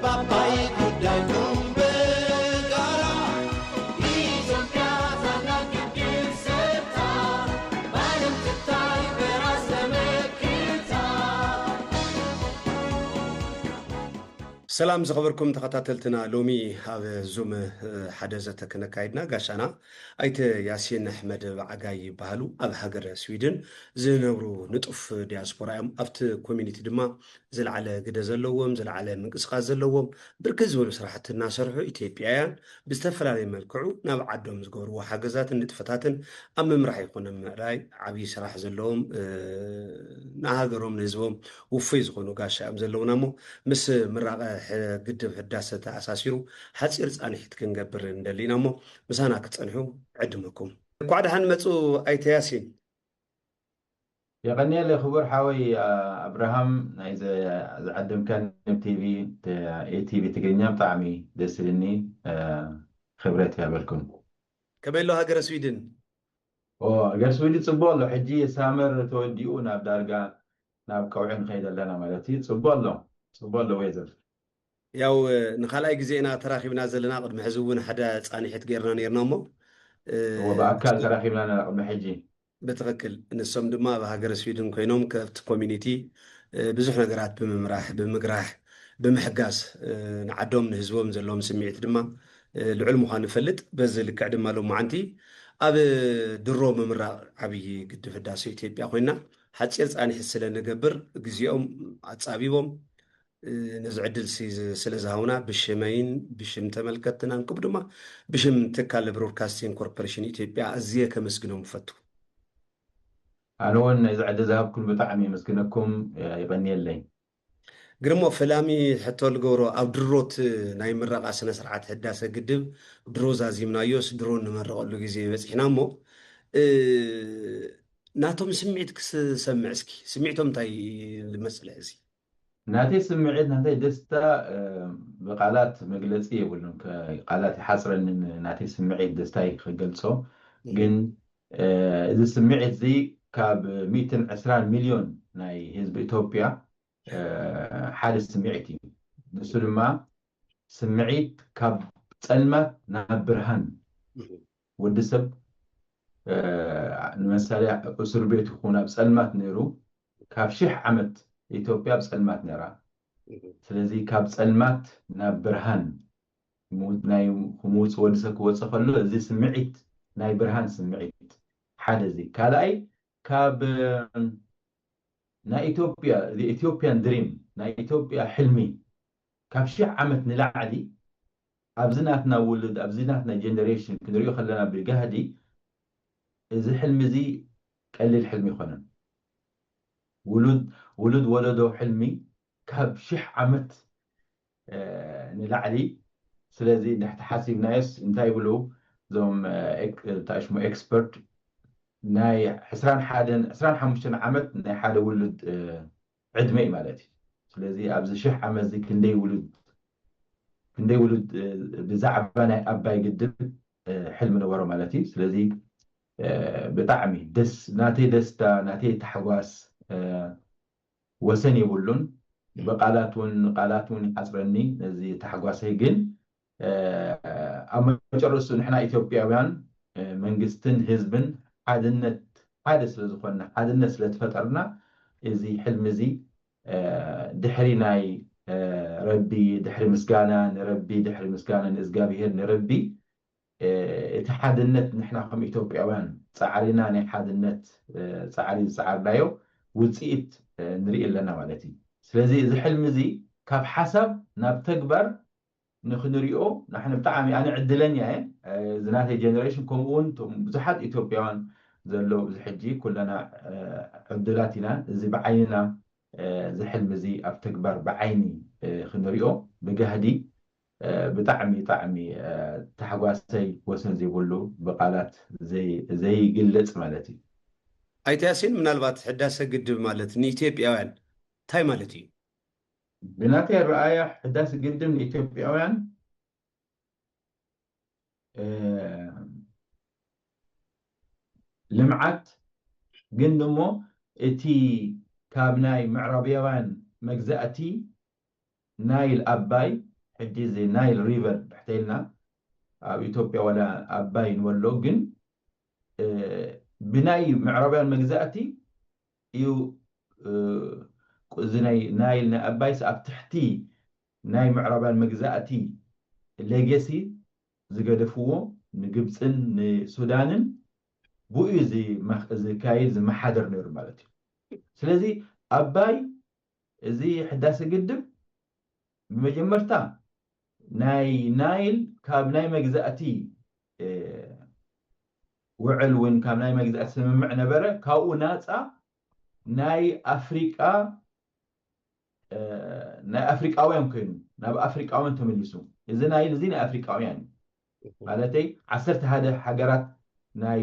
ባባይ ጉዳይኩም በጋራ ኢትዮጵያ ታላቅ ግድብ ሰርታ ባለም ትታይ በራስ ተመክታ። ሰላም ዝኸበርኩም ተኸታተልትና፣ ሎሚ ኣብ ዙም ሓደ ዘተ ክነካይድና ጋሻና ኣይተ ያሲን ኣሕመድ ብዓጋይ ይበሃሉ። ኣብ ሃገረ ስዊድን ዝነብሩ ንጡፍ ዲያስፖራ እዮም። ኣብቲ ኮሚኒቲ ድማ ዝለዓለ ግደ ዘለዎም፣ ዝለዓለ ምንቅስቃስ ዘለዎም፣ ብርክት ዝበሉ ስራሕቲ እናሰርሑ ኢትዮጵያውያን ብዝተፈላለየ መልክዑ ናብ ዓዶም ዝገብርዎ ሓገዛትን ንጥፈታትን ኣብ ምምራሕ ይኹን ኣብ ምዕራይ ዓብዪ ስራሕ ዘለዎም ንሃገሮም ንህዝቦም ውፉይ ዝኾኑ ጋሻ እዮም ዘለውና እሞ ምስ ምራቐ ግድብ ህዳሰ ተኣሳሲሩ ሓፂር ፃንሒት ክንገብር እንደሊና እሞ ምሳና ክትፀንሑ ዕድመኩም። እንኳዕ ደሓን መፁ ኣይተ ያሲን። የቐንየለይ ክቡር ሓወይ ኣብርሃም ናይ ዘዓደምካኒ ቲቪ ቲቪ ትግርኛ ብጣዕሚ ደስ ኢልኒ። ክብረት ያበልኩም። ከመይ ኣሎ ሃገረ ስዊድን? ሃገር ስዊድን ፅቡቅ ኣሎ። ሕጂ ሳመር ተወዲኡ ናብ ዳርጋ ናብ ቀውዒ ንኸይድ ኣለና ማለት እዩ። ፅቡቅ ኣሎ፣ ፅቡቅ ኣሎ ወይዘር። ያው ንካልኣይ ግዜ ኢና ተራኺብና ዘለና። ቅድሚ ሕዚ እውን ሓደ ፃንሒት ገይርና ነርና እሞ ብኣካል ተራኺብና ኣለና ቅድሚ ሕጂ። ብትኽክል። ንሶም ድማ ኣብ ሃገረ ስዊድን ኮይኖም ከብቲ ኮሚኒቲ ብዙሕ ነገራት ብምምራሕ ብምግራሕ ብምሕጋዝ ንዓዶም ንህዝቦም ዘለዎም ስምዒት ድማ ልዑል ምዃኑ ንፈልጥ። በዚ ልክዕ ድማ ሎማዓንቲ ኣብ ድሮ ምምራቕ ዓብዪ ግድብ ህዳሰ ኢትዮጵያ ኮይና ሓፂር ፃንሒት ስለ ንገብር ግዜኦም ኣፃቢቦም ነዚ ዕድል ስለ ዝሃቡና ብሽመይን ብሽም ተመልከትትናን ከምኡ ድማ ብሽም ትካል ብሮድካስቲንግ ኮርፖሬሽን ኢትዮጵያ ኣዝየ ከመስግኖም እፈቱ። ኣነ እውን ነዚ ዕድል ዝሃብኩም ብጣዕሚ የመስግነኩም። ይቐንየለይ። ግርሞ፣ ፈላሚ ሕቶ ልገብሮ፣ ኣብ ድሮት ናይ ምረቓ ስነ ስርዓት ህዳሰ ግድብ ድሮ ዛዚምናዮስ ድሮ እንመረቐሉ ግዜ በፂሕና እሞ ናቶም ስምዒት ክሰምዕ እስኪ። ስምዒቶም እንታይ ዝመስል ሕዚ? ናተይ ስምዒት ናተይ ደስታ ብቃላት መግለፂ የብሉን። ቃላት ይሓፅረኒ ናተይ ስምዒት ደስታይ ክገልፆ። ግን እዚ ስምዒት እዚ ካብ ሚእትን ዕስራን ሚልዮን ናይ ህዝቢ ኢትዮጵያ ሓደ ስምዒት እዩ። ንሱ ድማ ስምዒት ካብ ፀልማት ናብ ብርሃን። ወዲ ሰብ ንመሳሌ እስር ቤት ይኹን ኣብ ፀልማት ነይሩ ካብ ሺሕ ዓመት ኢትዮጵያ ኣብ ፀልማት ነይራ። ስለዚ ካብ ፀልማት ናብ ብርሃን ናይ ክምውፅ ወዲ ሰብ ክወፅእ ከሎ እዚ ስምዒት ናይ ብርሃን ስምዒት ሓደ እዚ። ካልኣይ ካብ ናይ ኢትዮጵያ ኢትዮጵያን ድሪም ናይ ኢትዮጵያ ሕልሚ ካብ ሺሕ ዓመት ንላዕሊ ኣብዚ ናትና ውሉድ ኣብዚ ናትና ጀነሬሽን ክንሪኦ ከለና ብጋህዲ እዚ ሕልሚ እዚ ቀሊል ሕልሚ ይኮነን። ውሉድ ውሉድ ወለዶ ሕልሚ ካብ ሺሕ ዓመት ንላዕሊ። ስለዚ እንድሕር ተሓሲብናዮስ እንታይ ይብሉ እዞም ታሽሙ ኤክስፐርት ናይ ዕስራን ሓደን ዕስራን ሓሙሽተን ዓመት ናይ ሓደ ውሉድ ዕድመ እዩ ማለት እዩ። ስለዚ ኣብዚ ሽሕ ዓመት እዚ ክንደይ ውሉድ ክንደይ ውሉድ ብዛዕባ ናይ ኣባይ ግድብ ሕልሚ ነበሮ ማለት እዩ። ስለዚ ብጣዕሚ ደስ ናተይ ደስታ ናተይ ታሕጓስ ወሰን የብሉን። ብቃላት እውን ቃላት እውን ይሓፅረኒ ነዚ ታሕጓሰይ። ግን ኣብ መጨረሱ ንሕና ኢትዮጵያውያን መንግስትን ህዝብን ሓድነት ሓደ ስለዝኮንና ሓድነት ስለዝፈጠርና እዚ ሕልሚ እዚ ድሕሪ ናይ ረቢ ድሕሪ ምስጋና ንረቢ ድሕሪ ምስጋና ንእዝጋብሄር ንረቢ እቲ ሓድነት ንሕና ከም ኢትዮጵያውያን ፃዕሪና ናይ ሓድነት ፃዕሪ ዝፃዓርናዮ ውፅኢት ንርኢ ኣለና ማለት እዩ። ስለዚ እዚ ሕልሚ እዚ ካብ ሓሳብ ናብ ተግባር ንክንሪኦ ንሕና ብጣዕሚ ኣነ ዕድለኛ እየ። እዚ ናተይ ጀነሬሽን ከምኡ እውን ብዙሓት ኢትዮጵያውያን ዘለዉ እዚ ሕጂ ኩለና ዕዱላት ኢና። እዚ ብዓይንና እዚ ሕልሚ እዚ ኣብ ተግባር ብዓይኒ ክንሪኦ ብጋህዲ ብጣዕሚ ብጣዕሚ ታሕጓሰይ ወሰን ዘይብሉ ብቃላት ዘይግለፅ ማለት እዩ። ኣይተ ያሲን፣ ምናልባት ህዳሰ ግድብ ማለት ንኢትዮጵያውያን እንታይ ማለት እዩ? ብናተይ ኣረኣያ ህዳሰ ግድብ ንኢትዮጵያውያን ልምዓት ግን ደሞ እቲ ካብ ናይ ምዕራብያውያን መግዛእቲ ናይል ኣባይ፣ ሕጂ እዚ ናይል ሪቨር ብሕተይልና ኣብ ኢትዮጵያ ዋላ ኣባይ ንበሎ፣ ግን ብናይ ምዕራባውያን መግዛእቲ እዩ። እዚ ናይ ናይል ናይ ኣባይስ ኣብ ትሕቲ ናይ ምዕራባውያን መግዛእቲ ሌጌሲ ዝገደፍዎ ንግብፅን ንሱዳንን ብኡ ዝካየድ ዝመሓደር ነይሩ ማለት እዩ። ስለዚ ኣባይ፣ እዚ ሕዳሰ ግድብ ብመጀመርታ ናይ ናይል ካብ ናይ መግዛእቲ ውዕል እውን ካብ ናይ መግዛእቲ ስምምዕ ነበረ። ካብኡ ናፃ ናይ ኣፍሪቃ ናይ ኣፍሪቃውያን ኮይኑ ናብ ኣፍሪቃውያን ተመሊሱ። እዚ ናይል እዚ ናይ ኣፍሪቃውያን እዩ። ማለተይ ዓሰርተ ሓደ ሃገራት ናይ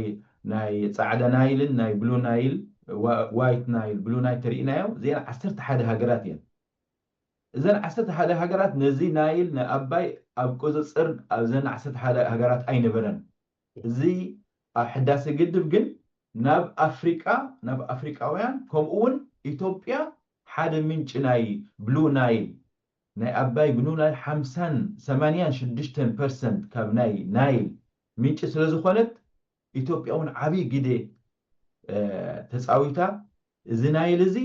ናይ ፃዕዳ ናይልን ናይ ብሉ ናይል፣ ዋይት ናይል፣ ብሉ ናይል ተሪኢናዮ፣ እዚአን ዓሰርተ ሓደ ሃገራት እየን። እዘን ዓሰርተ ሓደ ሃገራት ነዚ ናይል ንኣባይ ኣብ ቁፅፅር ኣብዘን ዓሰርተ ሓደ ሃገራት ኣይነበረን። እዚ ሕዳሰ ግድብ ግን ናብ ኣፍሪቃ፣ ናብ ኣፍሪቃውያን፣ ከምኡ እውን ኢትዮጵያ ሓደ ምንጪ ናይ ብሉ ናይል፣ ናይ ኣባይ ብሉ ናይል ሓምሳን ሰማንያን ሽዱሽተን ፐርሰንት ካብ ናይ ናይል ምንጪ ስለ ዝኾነት፣ ኢትዮጵያ እውን ዓብዪ ግደ ተፃዊታ። እዚ ናይል እዚ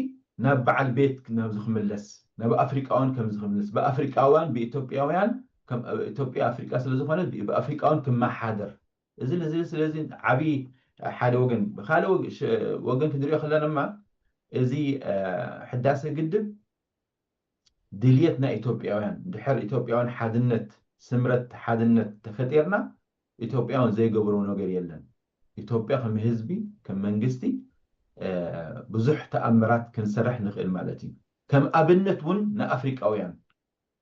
ናብ በዓል ቤት ናብ ዝክምለስ፣ ናብ ኣፍሪቃውን ከም ዝክምለስ፣ ብኣፍሪቃውያን ብኢትዮጵያውያን፣ ኢትዮጵያ ኣፍሪቃ ስለ ዝኾነት ብኣፍሪቃውን ክመሓደር፣ እዚ እዚ ስለዚ ዓብዪ ሓደ ወገን። ብካልእ ወገን ክንሪኦ ከለና ድማ እዚ ሕዳሰ ግድብ ድልየት ናይ ኢትዮጵያውያን፣ ድሕር ኢትዮጵያውያን ሓድነት፣ ስምረት ሓድነት ተፈጢርና፣ ኢትዮጵያውያን ዘይገብርዎ ነገር የለን። ኢትዮጵያ ከም ህዝቢ፣ ከም መንግስቲ ብዙሕ ተኣምራት ክንሰርሕ ንኽእል ማለት እዩ። ከም ኣብነት እውን ንኣፍሪቃውያን፣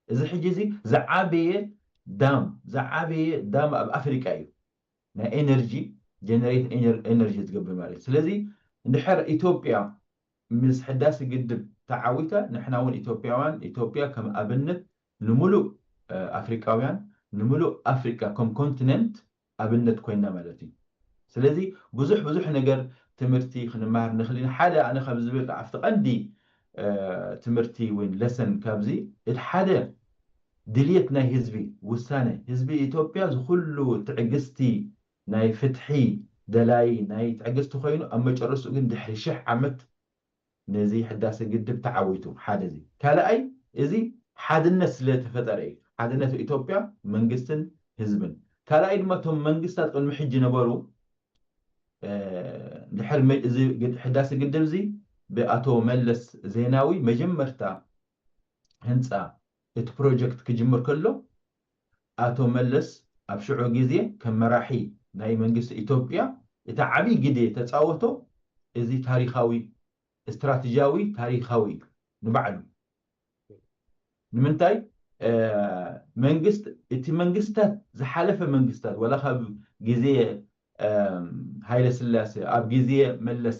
እዚ ሕጂ እዚ ዝዓበየ ዳም፣ ዝዓበየ ዳም ኣብ ኣፍሪቃ እዩ። ናይ ኤነርጂ፣ ጀነሬት ኤነርጂ ዝገብር ማለት እዩ። ስለዚ እንድሕር ኢትዮጵያ ምስ ሕዳሰ ግድብ ተዓዊተ፣ ንሕና እውን ኢትዮጵያውያን፣ ኢትዮጵያ ከም ኣብነት ንምሉእ ኣፍሪቃውያን፣ ንምሉእ ኣፍሪቃ ከም ኮንቲነንት ኣብነት ኮይና ማለት እዩ። ስለዚ ብዙሕ ብዙሕ ነገር ትምህርቲ ክንመሃር ንኽእል ኢና። ሓደ ኣነ ካብ ዝብል ኣብቲ ቀንዲ ትምህርቲ ወይ ለሰን ካብዚ እቲ ሓደ ድልየት ናይ ህዝቢ ውሳነ፣ ህዝቢ ኢትዮጵያ ዝኩሉ ትዕግስቲ ናይ ፍትሒ ደላይ ናይ ትዕግስቲ ኮይኑ ኣብ መጨረስኡ ግን ድሕሪ ሽሕ ዓመት ነዚ ሕዳሰ ግድብ ተዓዊቱ። ሓደ እዚ። ካልኣይ እዚ ሓድነት ስለ ተፈጠረ እዩ። ሓድነት ኢትዮጵያ መንግስትን ህዝብን። ካልኣይ ድማ እቶም መንግስታት ቅድሚ ሕጂ ነበሩ። ድሕር እዚ ሕዳሰ ግድብ እዚ ብኣቶ መለስ ዜናዊ መጀመርታ ህንፃ እቲ ፕሮጀክት ክጅምር ከሎ ኣቶ መለስ ኣብ ሽዑ ግዜ ከም መራሒ ናይ መንግስቲ ኢትዮጵያ እቲ ዓብዪ ግደ ተፃወቶ እዚ ታሪካዊ ስትራቴጂያዊ ታሪካዊ እዩ ንባዕሉ። ንምንታይ መንግስት እቲ መንግስታት ዝሓለፈ መንግስታት ዋላ ካብ ግዜ ሃይለ ስላሴ ኣብ ግዜ መለስ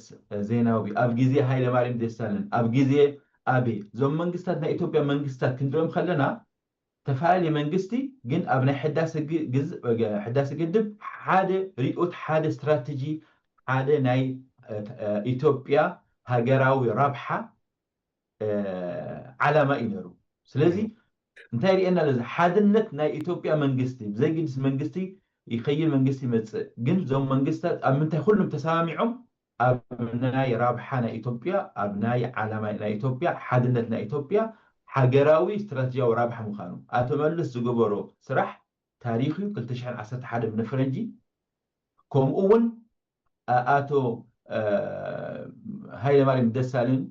ዜናዊ ኣብ ግዜ ሃይለ ማርያም ደሳለን ኣብ ግዜ ኣቤ እዞም መንግስታት ናይ ኢትዮጵያ መንግስታት ክንሪኦም ከለና ተፈላለየ መንግስቲ ግን ኣብ ናይ ሕዳሰ ግድብ ሓደ ሪኦት ሓደ ስትራቴጂ ሓደ ናይ ኢትዮጵያ ሃገራዊ ረብሓ ዓላማ እዩ ነሩ። ስለዚ እንታይ ርእየና ለዚ ሓድነት ናይ ኢትዮጵያ መንግስቲ ብዘይግድስ መንግስቲ ይኸይድ መንግስቲ ይመፅእ ግን እዞም መንግስታት ኣብ ምንታይ ኩሉም ተሰማሚዖም ኣብ ናይ ራብሓ ናይ ኢትዮጵያ ኣብ ናይ ዓላማ ናይ ኢትዮጵያ ሓድነት ናይ ኢትዮጵያ ሃገራዊ ስትራቴጂያዊ ራብሓ ምዃኑ ኣቶ መለስ ዝገበሮ ስራሕ ታሪኽ እዩ። ክልተ ሽሕን ዓሰርተ ሓደን ብንፈረንጂ ከምኡ እውን ኣቶ ሃይለማርያም ደሳለኝ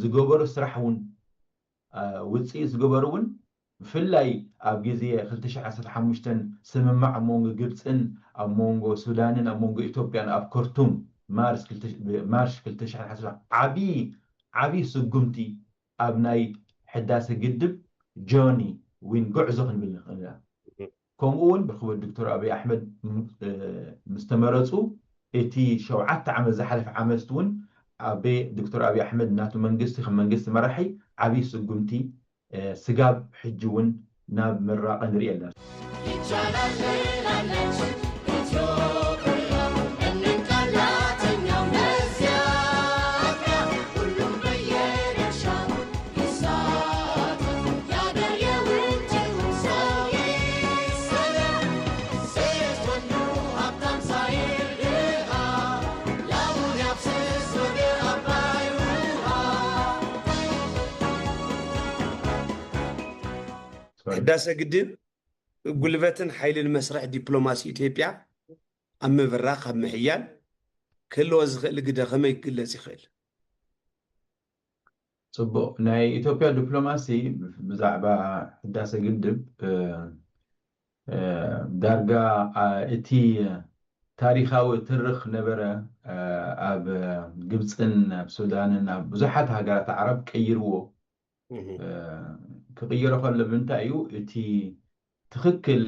ዝገበሮ ስራሕ እውን ውፅኢት ዝገበሩ እውን ብፍላይ ኣብ ግዜ ክልተ ሽሕን ዓሰርተ ሓሙሽተን ስምምዕ ኣብ መንጎ ግብፅን ኣብ መንጎ ሱዳንን ኣብ መንጎ ኢትዮጵያን ኣብ ከርቱም ማርች ክልተ ሽሕን ዓሰርተ ዓብዪ ዓብዪ ስጉምቲ ኣብ ናይ ሕዳሰ ግድብ ጆኒ ዊን ጉዕዞ ክንብል ንኽእል ኢና። ከምኡ እውን ብክቡር ዶክተር ኣብይ ኣሕመድ ምስ ተመረፁ እቲ ሸውዓተ ዓመት ዝሓለፈ ዓመት እውን ኣቤ ዶክተር ኣብይ ኣሕመድ ናቱ መንግስቲ ከም መንግስቲ መራሒ ዓብዪ ስጉምቲ ስጋብ ሕጂ እውን ናብ ምራቐ ንርኢ ኣለና። ይቻላል ትላለች ኢትዮጵያ እንጣላተኛው ነዚያ ሁሉም በየድርሻው ይሳተፍ። ሕዳሰ ግድብ ጉልበትን ሓይልን መስርሕ ዲፕሎማሲ ኢትዮጵያ ኣብ ምብራኽ ኣብ ምሕያል ክህልዎ ዝኽእል ግደ ከመይ ክግለጽ ይኽእል? ጽቡቕ። ናይ ኢትዮጵያ ዲፕሎማሲ ብዛዕባ ሕዳሰ ግድብ ዳርጋ እቲ ታሪኻዊ ትርኽ ነበረ። ኣብ ግብፅን ኣብ ሱዳንን ኣብ ብዙሓት ሃገራት ዓረብ ቀይርዎ። ክቕይሮ ከሎ ብምንታይ እዩ? እቲ ትኽክል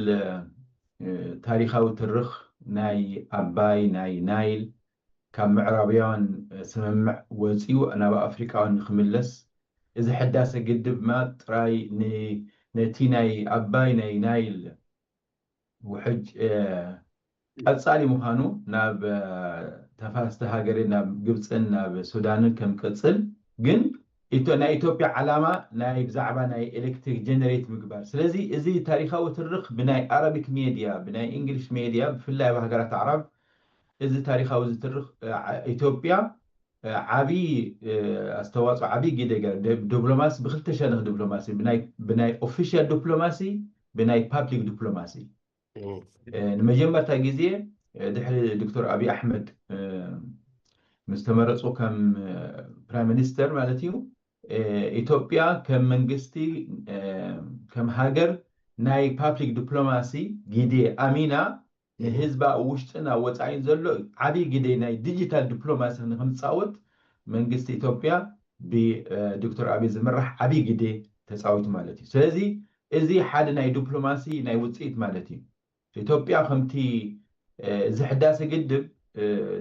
ታሪኻዊ ትርኽ ናይ ኣባይ ናይ ናይል ካብ ምዕራብያን ስምምዕ ወፂኡ ናብ ኣፍሪቃውያን ንክምለስ፣ እዚ ሕዳሰ ግድብ ማ ጥራይ ነቲ ናይ ኣባይ ናይ ናይል ውሕጅ ቀፃሊ ምዃኑ ናብ ተፋሰስቲ ሃገር ናብ ግብፅን ናብ ሱዳንን ከም ቀፅል ግን ናይ ኢትዮጵያ ዓላማ ናይ ብዛዕባ ናይ ኤሌክትሪክ ጀነሬት ምግባር። ስለዚ እዚ ታሪካዊ ትርኽ ብናይ ኣረቢክ ሜድያ ብናይ እንግሊሽ ሜድያ ብፍላይ ኣብ ሃገራት ኣዕራብ እዚ ታሪካዊ ዝትርኽ ኢትዮጵያ ዓብዪ ኣስተዋፅኦ ዓብዪ ግደ ገይራ። ዲፕሎማሲ ብክልተ ሸነኽ ዲፕሎማሲ ብናይ ኦፊሻል ዲፕሎማሲ ብናይ ፓብሊክ ዲፕሎማሲ ንመጀመርታ ግዜ ድሕሪ ዶክተር ኣብይ ኣሕመድ ምስ ተመረፁ ከም ፕራይም ሚኒስተር ማለት እዩ ኢትዮጵያ ከም መንግስቲ ከም ሃገር ናይ ፓብሊክ ዲፕሎማሲ ግደ ኣሚና ንህዝባ ውሽጥን ኣብ ወፃኢን ዘሎ ዓብዪ ግደ ናይ ዲጂታል ዲፕሎማሲ ንክንፃወት መንግስቲ ኢትዮጵያ ብዶክተር ኣብይ ዝምራሕ ዓብዪ ግደ ተፃዊቱ ማለት እዩ። ስለዚ እዚ ሓደ ናይ ዲፕሎማሲ ናይ ውፅኢት ማለት እዩ። ኢትዮጵያ ከምቲ እዚ ሕዳሰ ግድብ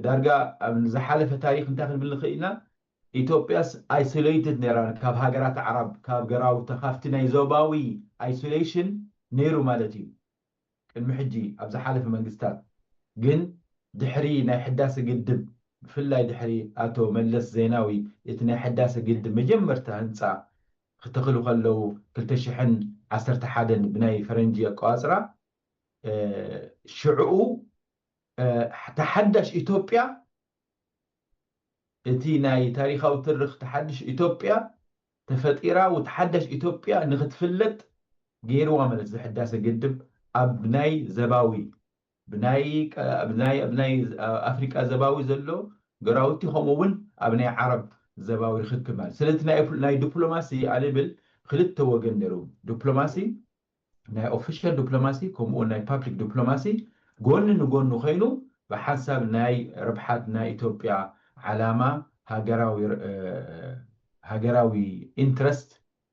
ዳርጋ ኣብ ዝሓለፈ ታሪክ እንታይ ክንብል ንኽእል ኢና? ኢትዮጵያስ ኣይሶሌትድ ነይራ ካብ ሃገራት ዓረብ ካብ ገራውታ ካብቲ ናይ ዞባዊ ኣይሶሌሽን ነይሩ ማለት እዩ። ቅድሚ ሕጂ ኣብ ዝሓለፈ መንግስታት ግን ድሕሪ ናይ ሕዳሰ ግድብ ብፍላይ ድሕሪ ኣቶ መለስ ዜናዊ እቲ ናይ ሕዳሰ ግድብ መጀመርታ ህንፃ ክተኽሉ ከለዉ ክልተ ሽሕን ዓሰርተ ሓደን ብናይ ፈረንጂ ኣቆፃፅራ ሽዕኡ ተሓዳሽ ኢትዮጵያ እቲ ናይ ታሪካዊ ትርኽ ተሓድሽ ኢትዮጵያ ተፈጢራ ተሓዳሽ ኢትዮጵያ ንክትፍለጥ ገይርዋ ማለት እዚ ሕዳሰ ግድብ ኣብ ናይ ዘባዊ ብናይ ኣብ ናይ ኣፍሪቃ ዘባዊ ዘሎ ገራውቲ ከምኡ እውን ኣብ ናይ ዓረብ ዘባዊ ርክክብ ማለት ስለዚ ናይ ዲፕሎማሲ ኣነ ብል ክልተ ወገን ነይሩ ዲፕሎማሲ ናይ ኦፊሻል ዲፕሎማሲ ከምኡ ናይ ፓብሊክ ዲፕሎማሲ ጎኒ ንጎኒ ኮይኑ ብሓንሳብ ናይ ርብሓት ናይ ኢትዮጵያ ዓላማ ሃገራዊ ኢንትረስት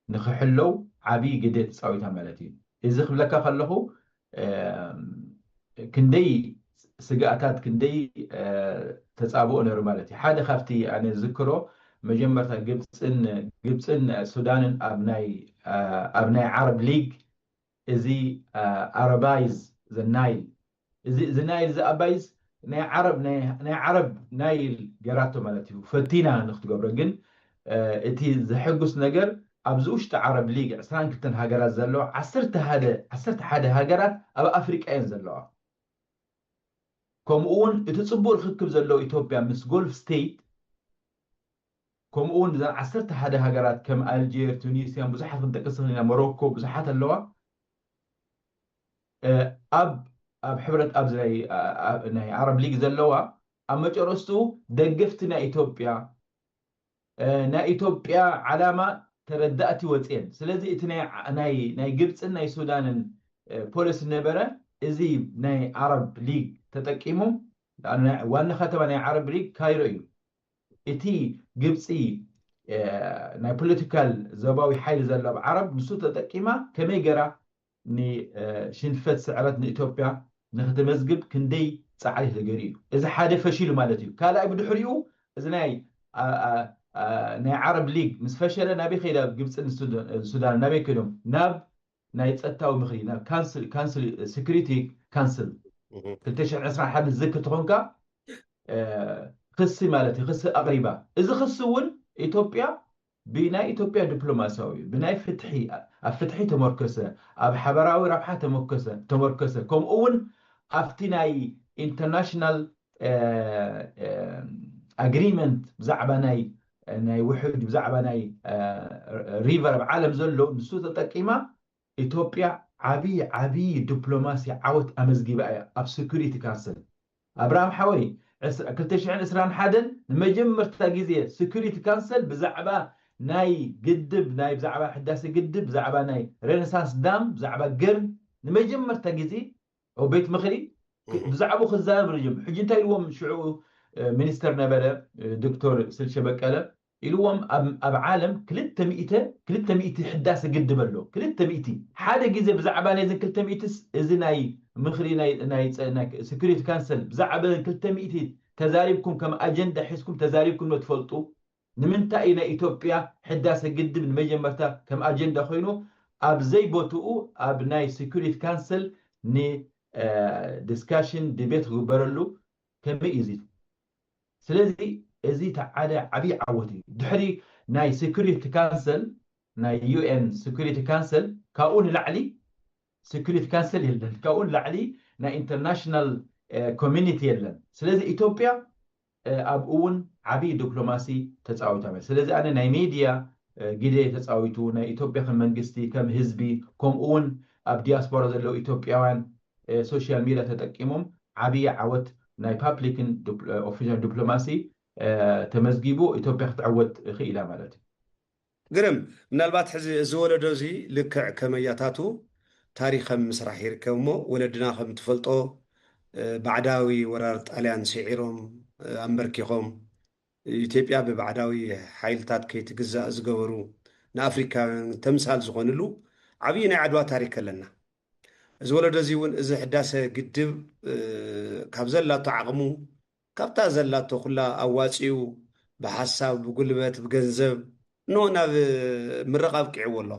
ንክሕለው ዓብዪ ግደ ተፃዊታ ማለት እዩ። እዚ ክብለካ ከለኹ ክንደይ ስጋእታት ክንደይ ተፃብኦ ነይሩ ማለት እዩ። ሓደ ካብቲ ኣነ ዝዝክሮ መጀመርታ ግብፅን ግብፅን ሱዳንን ኣብ ናይ ኣብ ናይ ዓረብ ሊግ እዚ ኣረባይዝ ዘናይል እዚ ናይል እዚ ኣባይዝ ናይ ዓረብ ናይ ዓረብ ናይል ገራቶ ማለት እዩ። ፈቲና ንክትገብሮ ግን እቲ ዘሐጉስ ነገር ኣብዚ ውሽጢ ዓረብ ሊግ ዕስራን ክልተን ሃገራት ዘለዋ ዓሰርተ ሓደ ሃገራት ኣብ ኣፍሪቃ እየን ዘለዋ። ከምኡ እውን እቲ ፅቡቅ ርክክብ ዘለዎ ኢትዮጵያ ምስ ጎልፍ ስቴት ከምኡ እውን እዘን ዓሰርተ ሓደ ሃገራት ከም ኣልጀር፣ ቱኒስያን ብዙሓት ክንጠቅስ ንኽእል ኢና፣ ሞሮኮ ብዙሓት ኣለዋ። ኣብ ኣብ ሕብረት ኣብዚ ናይ ዓረብ ሊግ ዘለዋ ኣብ መጨረስትኡ ደገፍቲ ናይ ኢትዮጵያ ናይ ኢትዮጵያ ዓላማ ተረዳእቲ ወፅየን። ስለዚ እቲ ናይ ግብፅን ናይ ሱዳንን ፖሊሲ ነበረ። እዚ ናይ ዓረብ ሊግ ተጠቂሙ ዋና ከተማ ናይ ዓረብ ሊግ ካይሮ እዩ። እቲ ግብፂ ናይ ፖለቲካል ዞባዊ ሓይሊ ዘለዋ ዓረብ ንሱ ተጠቂማ ከመይ ገራ ንሽንፈት ስዕረት ንኢትዮጵያ ንክትመዝግብ ክንደይ ፃዕሪ ተገይሩ እዩ። እዚ ሓደ ፈሺሉ ማለት እዩ። ካልኣይ ብድሕሪኡ እዚ ናይ ናይ ዓረብ ሊግ ምስ ፈሸለ ናበይ ከይዳ ግብፅን ሱዳን ናበይ ከይዶም ናብ ናይ ፀጥታዊ ምኽሪ ናብ ካንስል ካንስል ሴኩሪቲ ካንስል ክልተ ሽሕን ዕስራን ሓደ ዝዝክር ተኾንካ ክሲ ማለት እዩ ክሲ ኣቕሪባ። እዚ ክሲ እውን ኢትዮጵያ ብናይ ኢትዮጵያ ዲፕሎማሲያዊ ብናይ ፍትሒ ኣብ ፍትሒ ተመርከሰ ኣብ ሓበራዊ ረብሓ ተመርከሰ ተመርከሰ ከምኡ እውን ኣብቲ ናይ ኢንተርናሽናል ኣግሪመንት ብዛዕባ ናይ ናይ ውሕጅ ብዛዕባ ናይ ሪቨር ኣብ ዓለም ዘሎ ንሱ ተጠቂማ ኢትዮጵያ ዓብዪ ዓብዪ ዲፕሎማሲ ዓወት ኣመዝጊባ እያ ኣብ ሴኩሪቲ ካንስል። ኣብርሃም ሓወይ፣ ዕስ- ክልተ ሽሕን ዕስራን ሓደን ንመጀመርታ ግዜ ሴኩሪቲ ካንስል ብዛዕባ ናይ ግድብ ናይ ብዛዕባ ሕዳሴ ግድብ ብዛዕባ ናይ ሬኔሳንስ ዳም ብዛዕባ ገርድ ንመጀመርታ ግዜ ኣብ ቤት ምኽሪ ክ- ብዛዕባኡ ክዛረብ ርጅም ሕጂ እንታይ ኢልዎም ሽዑ ሚኒስተር ነበረ ዶክተር ስልሸ በቀለ ኢልዎም ኣብ ዓለም ክልተ ሚእቲ ሕዳሰ ግድብ ኣሎ። ክልተ ሚእቲ ሓደ ግዜ ብዛዕባ ናይዘን ክልተ ሚእቲ እዚ ናይ ምኽሪ ናይ ሴኩሪቲ ካንሰል ብዛዕባ ክልተ ሚእቲ ተዛሪብኩም ከም ኣጀንዳ ሒዝኩም ተዛሪብኩም ዶ ትፈልጡ? ንምንታይ እዩ ናይ ኢትዮጵያ ሕዳሰ ግድብ ንመጀመርታ ከም ኣጀንዳ ኮይኑ ኣብ ዘይቦትኡ ኣብ ናይ ሴኩሪቲ ካንሰል ንዲስካሽን ዲቤት ክግበረሉ ከመይ እዩ እዚ? ስለዚ እዚ ሓደ ዓብዪ ዓወት እዩ። ድሕሪ ናይ ሴኩሪቲ ካንሰል ናይ ዩ ኤን ሴኩሪቲ ካንሰል ካብኡ ንላዕሊ ሴኩሪቲ ካንሰል የለን። ካብኡ ንላዕሊ ናይ ኢንተርናሽናል ኮሚኒቲ የለን። ስለዚ ኢትዮጵያ ኣብኡ እውን ዓብዪ ዲፕሎማሲ ተፃዊታ ማለት። ስለዚ ኣነ ናይ ሚድያ ግደ ተፃዊቱ ናይ ኢትዮጵያ ከም መንግስቲ ከም ህዝቢ ከምኡ እውን ኣብ ዲያስፖራ ዘለዉ ኢትዮጵያውያን ሶሻል ሚድያ ተጠቂሞም ዓብዪ ዓወት ናይ ፓብሊክን ኦፊሻል ዲፕሎማሲ ተመዝጊቡ ኢትዮጵያ ክትዕወት ክኢላ ማለት እዩ። ግርም፣ ምናልባት ሕዚ እዚ ወለዶ እዚ ልክዕ ከመያታቱ ታሪኸም ምስራሕ ይርከብ እሞ ወለድና ከም ትፈልጦ ባዕዳዊ ወራር ጣልያን ስዒሮም ኣንበርኪኾም ኢትዮጵያ ብባዕዳዊ ሓይልታት ከይትግዛእ ዝገበሩ ንኣፍሪካውያን ተምሳል ዝኾንሉ ዓብዪ ናይ ዓድዋ ታሪክ ኣለና። እዚ ወለዶ እዚ እውን እዚ ሕዳሰ ግድብ ካብ ዘላቶ ዓቕሙ ካብታ ዘላቶ ኩላ ኣዋፂኡ ብሓሳብ ብጉልበት ብገንዘብ ኖ ናብ ምረቕ ኣብቂዕዎ ኣሎ።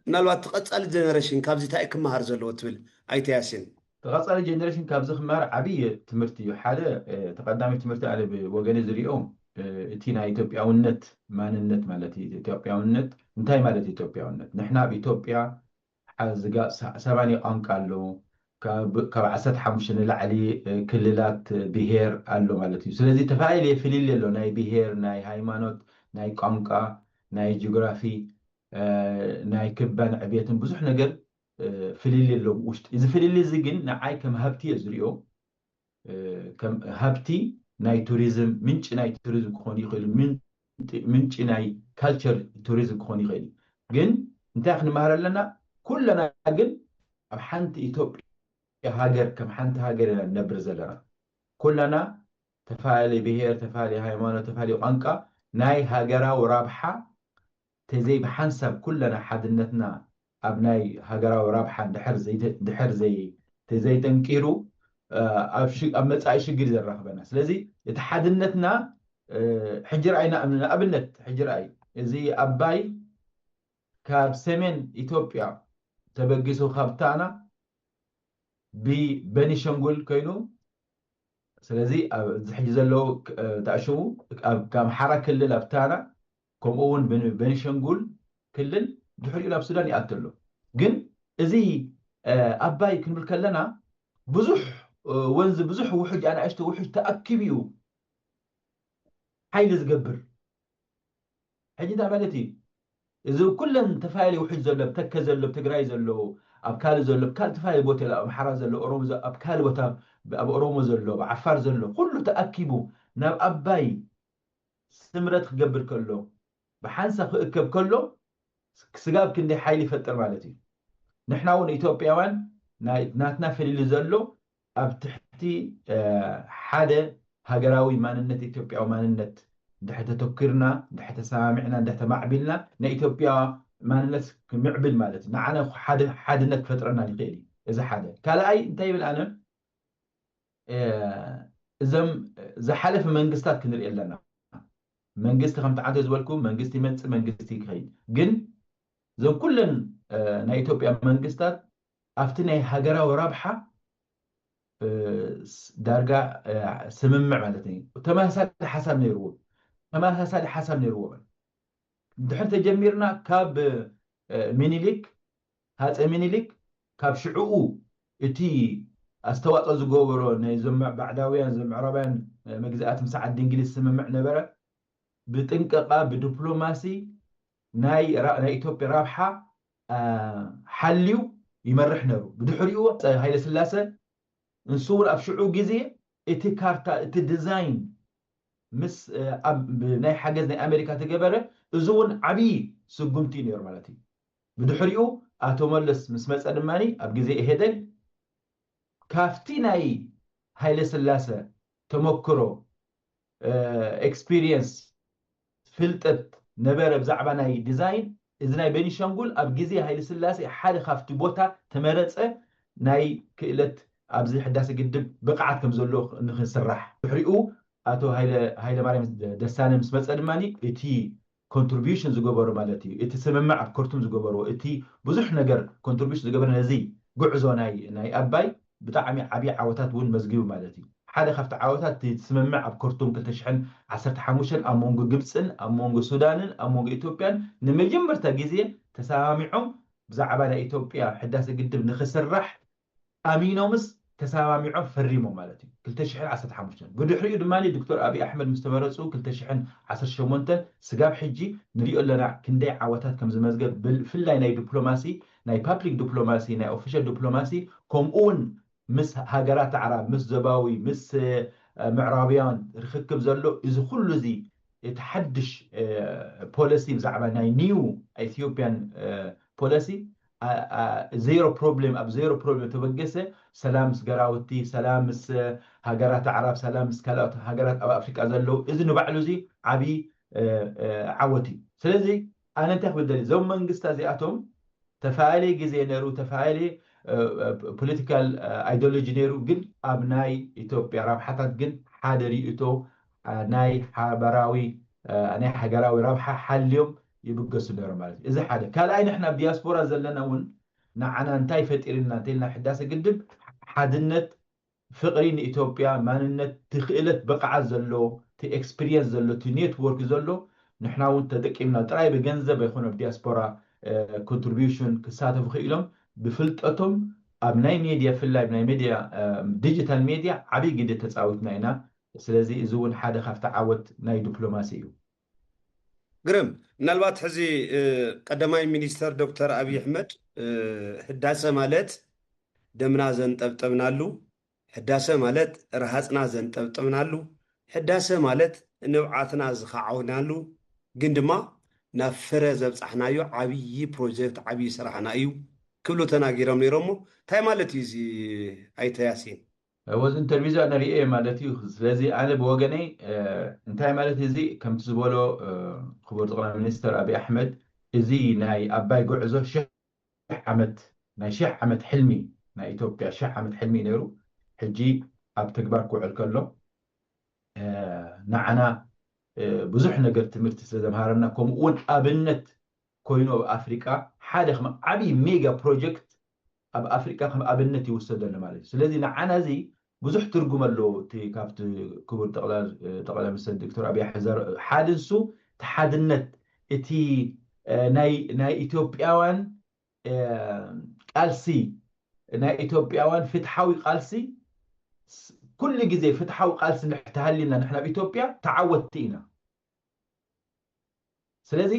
ምናልባት ተቐፃሊ ጀነሬሽን ካብዚ እንታይ ክመሃር ዘለዎ ትብል ኣይተ ያሲን? ተቐፃሊ ጀነሬሽን ካብዚ ክመሃር ዓብዪ ትምህርቲ እዩ። ሓደ ተቐዳሚ ትምህርቲ ኣነ ብወገነ ዝሪኦ እቲ ናይ ኢትዮጵያውነት ማንነት ማለት እዩ። ኢትዮጵያውነት እንታይ ማለት ኢትዮጵያውነት? ንሕና ኣብ ኢትዮጵያ ዝጋ- ሳ- ሰማንያ ቋንቋ ኣሎ። ካብ ካብ ዓሰርተ ሓሙሽተ ንላዕሊ እ፣ ክልላት እ፣ ብሄር ኣሎ ማለት እዩ። ስለዚ ተፈላለየ ፍልልይ ኣሎ። ናይ ብሄር፣ ናይ ሃይማኖት፣ ናይ ቋንቋ፣ ናይ ጂኦግራፊ፣ እ፣ ናይ ክባን ዕብየትን ብዙሕ ነገር እ፣ ፍልልይ ኣሎ ውሽጢ። እዚ ፍልልይ እዚ ግን ንዓይ ከም ሃብቲ እየ ዝሪኦ። ከም ሃብቲ ናይ ቱሪዝም ምንጪ ናይ ቱሪዝም ክኾን ይኽእል ምንጪ ናይ ካልቸር ቱሪዝም ክኾን ይኽእል እዩ። ግን እንታይ ክንመሃር ኣለና? ኩለና ግን ኣብ ሓንቲ ኢትዮጵያ ሃገር ከም ሓንቲ ሃገር ኢና ንነብር ዘለና። ኩለና ተፈላለየ ብሄር፣ ተፈላለየ ሃይማኖት፣ ተፈላለየ ቋንቋ ናይ ሃገራዊ ረብሓ ተዘይ ብሓንሳብ ኩለና ሓድነትና ኣብ ናይ ሃገራዊ ረብሓ ድሕር ተዘይጠንቂሩ ኣብ መፃኢ ሽግር ዘራኽበና። ስለዚ እቲ ሓድነትና ሕጂ ረኣይ ንኣብነት ሕጂ ረኣይ እዚ ኣባይ ካብ ሰሜን ኢትዮጵያ ተበጊሱ ካብ ታና ብበኒሸንጉል ኮይኑ ስለዚ ኣብዚ ሕጂ ዘለዉ ተኣሽሙ ካብ ኣምሓራ ክልል ኣብ ታና ከምኡ እውን ቤኒሸንጉል ክልል ድሕሪኡ ናብ ሱዳን ይኣቱ ኣሎ። ግን እዚ ኣባይ ክንብል ከለና ብዙሕ ወንዝ ብዙሕ ውሕጅ ኣናእሽተ ውሕጅ ተኣኪቡ እዩ ሓይሊ ዝገብር። ሕጂ እንታይ ማለት እዩ? እዚ ኩለን ተፈላለየ ውሕጅ ዘሎ ኣብ ተከ ዘሎ ኣብ ትግራይ ዘሎ ኣብ ካልእ ዘሎ ኣብ ካልእ ተፈላለየ ቦታ ኣብ ኣምሓራ ዘሎ ኦሮሞ ኣብ ካልእ ቦታ ኣብ ኦሮሞ ዘሎ ኣብ ዓፋር ዘሎ ኩሉ ተኣኪቡ ናብ ኣባይ ስምረት ክገብር ከሎ ብሓንሳብ ክእከብ ከሎ ስጋብ ክንደይ ሓይሊ ይፈጥር ማለት እዩ። ንሕና እውን ኢትዮጵያውያን ናትና ፍልልይ ዘሎ ኣብ ትሕቲ ሓደ ሃገራዊ ማንነት ኢትዮጵያዊ ማንነት እንድሕር ተተኪርና እንድሕር ተሰማሚዕና እንድሕር ተማዕቢልና ናይ ኢትዮጵያ ማንነት ክምዕብል ማለት እዩ። ንዓና ሓደ ሓድነት ክፈጥረና ይኽእል እዩ። እዚ ሓደ ካልኣይ እንታይ ይብል ኣነ እዞም ዝሓለፈ መንግስታት ክንርኢ ኣለና። መንግስቲ ከምቲ ዓንተ ዝበልኩ መንግስቲ ይመፅእ መንግስቲ ይኸይድ። ግን እዞም ኩለን ናይ ኢትዮጵያ መንግስታት ኣብቲ ናይ ሃገራዊ ረብሓ ዳርጋ ስምምዕ ማለት እዩ ተመሳሳሊ ሓሳብ ነይርዎም ተመሳሳሊ ሓሳብ ነይርዎም ድሕር ተጀሚርና ካብ ሚኒሊክ ሃፀ ሚኒሊክ ካብ ሽዕኡ እቲ ኣስተዋፅኦ ዝገበሮ ናይ ዞም ባዕዳውያን ዞም ምዕራባውያን መግዛእቲ ምስ ዓዲ እንግሊዝ ስምምዕ ነበረ ብጥንቀቃ ብዲፕሎማሲ ናይ ኢትዮጵያ ረብሓ ሓልዩ ይመርሕ ነሩ። ብድሕሪኡ ሃይለ ስላሰ ንሱ እውን ኣብ ሽዑ ግዜ እቲ ካርታ፣ እቲ ዲዛይን ምስ ናይ ሓገዝ ናይ ኣሜሪካ ተገበረ፣ እዚ እውን ዓብዪ ስጉምቲ እዩ ነሩ ማለት እዩ። ብድሕሪኡ ኣቶ መለስ ምስ መፀ ድማ ኣብ ግዜ ኢህደግ ካብቲ ናይ ሃይለ ስላሰ ተመክሮ፣ ኤክስፒሪየንስ፣ ፍልጠት ነበረ ብዛዕባ ናይ ዲዛይን። እዚ ናይ ቤኒሻንጉል ኣብ ግዜ ሃይለ ስላሴ ሓደ ካብቲ ቦታ ተመረፀ ናይ ክእለት ኣብዚ ሕዳሰ ግድብ ብቕዓት ከም ዘሎ ንክስራሕ። ድሕሪኡ ኣቶ ሃይለ ማርያም ደሳነ ምስ መፀ ድማ እቲ ኮንትሪቢሽን ዝገበሩ ማለት እዩ። እቲ ስምምዕ ኣብ ከርቱም ዝገበርዎ፣ እቲ ብዙሕ ነገር ኮንትሪቢሽን ዝገበረ ነዚ ጉዕዞ ናይ ኣባይ ብጣዕሚ ዓብዪ ዓወታት እውን መዝጊቡ ማለት እዩ። ሓደ ካብቲ ዓወታት እቲ ስምምዕ ኣብ ከርቱም ክልተ ሽሕን ዓሰርተ ሓሙሽተን ኣብ መንጎ ግብፅን ኣብ መንጎ ሱዳንን ኣብ መንጎ ኢትዮጵያን ንመጀመርታ ግዜ ተሰማሚዖም ብዛዕባ ናይ ኢትዮጵያ ሕዳሰ ግድብ ንክስራሕ ኣሚኖምስ ተሰማሚዖም ፈሪሞም ማለት እዩ። ክልተ ሽሕን ዓሰርተ ሓሙሽተን ብድሕሪኡ ድማ ዶክተር ኣብይ ኣሕመድ ምስ ተመረፁ ክልተ ሽሕን ዓሰርተ ሸሞንተን ስጋብ ሕጂ ንሪኦ ኣለና ክንደይ ዓወታት ከም ዝመዝገብ፣ ብፍላይ ናይ ዲፕሎማሲ፣ ናይ ፓብሊክ ዲፕሎማሲ፣ ናይ ኦፊሻል ዲፕሎማሲ፣ ከምኡ እውን ምስ ሃገራት ኣዕራብ፣ ምስ ዞባዊ፣ ምስ ምዕራብያን ርክክብ ዘሎ እዚ ኩሉ እዚ እቲ ሓድሽ ፖሊሲ ብዛዕባ ናይ ኒው ኢትዮጵያን ፖሊሲ ዜሮ ፕሮብሌም፣ ኣብ ዜሮ ፕሮብሌም ተበገሰ። ሰላም ምስ ገራውቲ፣ ሰላም ምስ ሃገራት ኣዕራብ፣ ሰላም ምስ ካልኦት ሃገራት ኣብ ኣፍሪቃ ዘለዉ፣ እዚ ንባዕሉ እዚ ዓብዪ ዓወት እዩ። ስለዚ ኣነ እንታይ ክብል ደሊ፣ እዞም መንግስታ እዚኣቶም ተፈላለየ ግዜ ነይሩ፣ ተፈላለየ ፖለቲካል ኣይዲዮሎጂ ነይሩ፣ ግን ኣብ ናይ ኢትዮጵያ ረብሓታት ግን ሓደ ርእይቶ ናይ ሓበራዊ ናይ ሃገራዊ ረብሓ ሓልዮም ይብገሱ ነይሮም ማለት እዩ። እዚ ሓደ። ካልኣይ፣ ንሕና ኣብ ዲያስፖራ ዘለና እውን ንዓና እንታይ ፈጢርና እንተልና ሕዳሰ ግድብ ሓድነት፣ ፍቕሪ ንኢትዮጵያ፣ ማንነት፣ እቲ ክእለት ብቕዓት ዘሎ፣ እቲ ኤክስፒሪየንስ ዘሎ፣ እቲ ኔትወርክ ዘሎ፣ ንሕና እውን ተጠቂምና ጥራይ ብገንዘብ ኣይኮነ ኣብ ዲያስፖራ ኮንትሪቢሽን ክሳተፉ ክኢሎም ብፍልጠቶም ኣብ ናይ ሜድያ፣ ብፍላይ ናይ ሜድያ ዲጂታል ሜድያ ዓብዪ ግደ ተፃዊትና ኢና። ስለዚ እዚ እውን ሓደ ካብቲ ዓወት ናይ ዲፕሎማሲ እዩ። ግርም፣ ምናልባት ሕዚ ቀዳማይ ሚኒስተር ዶክተር ኣብይ ኣሕመድ ህዳሰ ማለት ደምና ዘንጠብጠብናሉ፣ ህዳሰ ማለት ረሃፅና ዘንጠብጠብናሉ፣ ህዳሰ ማለት ንብዓትና ዝኸዓውናሉ፣ ግን ድማ ናብ ፍረ ዘብፃሕናዮ ዓብዪ ፕሮጀክት ዓብዪ ስራሕና እዩ ክብሉ ተናጊሮም ነይሮም። እሞ እንታይ ማለት እዩ እዚ ኣይተ ያሲን? ወዚ ኢንተርቪው ንሪኤ ማለት እዩ። ስለዚ ኣነ ብወገነይ እንታይ ማለት እዚ ከምቲ ዝበሎ ክቡር ጠቅላይ ሚኒስትር ኣብይ ኣሕመድ እዚ ናይ ኣባይ ጉዕዞ ሽሕ ዓመት ናይ ሽሕ ዓመት ሕልሚ ናይ ኢትዮጵያ ሽሕ ዓመት ሕልሚ ነይሩ። ሕጂ ኣብ ተግባር ክውዕል ከሎ ንዓና ብዙሕ ነገር ትምህርቲ ስለ ዘምሃረና ከምኡ እውን ኣብነት ኮይኑ ኣብ ኣፍሪቃ ሓደ ከም ዓብዪ ሜጋ ፕሮጀክት ኣብ ኣፍሪቃ ከም ኣብነት ይውሰደሉ ማለት እዩ። ስለዚ ንዓና እዚ ብዙሕ ትርጉም ኣለዎ። እቲ ካብቲ ክቡር ጠቅላይ ሚኒስትር ዶክተር ኣብይ ኣሕመድ ሓደ ንሱ እቲ ሓድነት እቲ ናይ ኢትዮጵያውያን ቃልሲ ናይ ኢትዮጵያውያን ፍትሓዊ ቃልሲ ኩሉ ግዜ ፍትሓዊ ቃልሲ እንድሕር ተሃሊና ንሕና ኣብ ኢትዮጵያ ተዓወትቲ ኢና። ስለዚ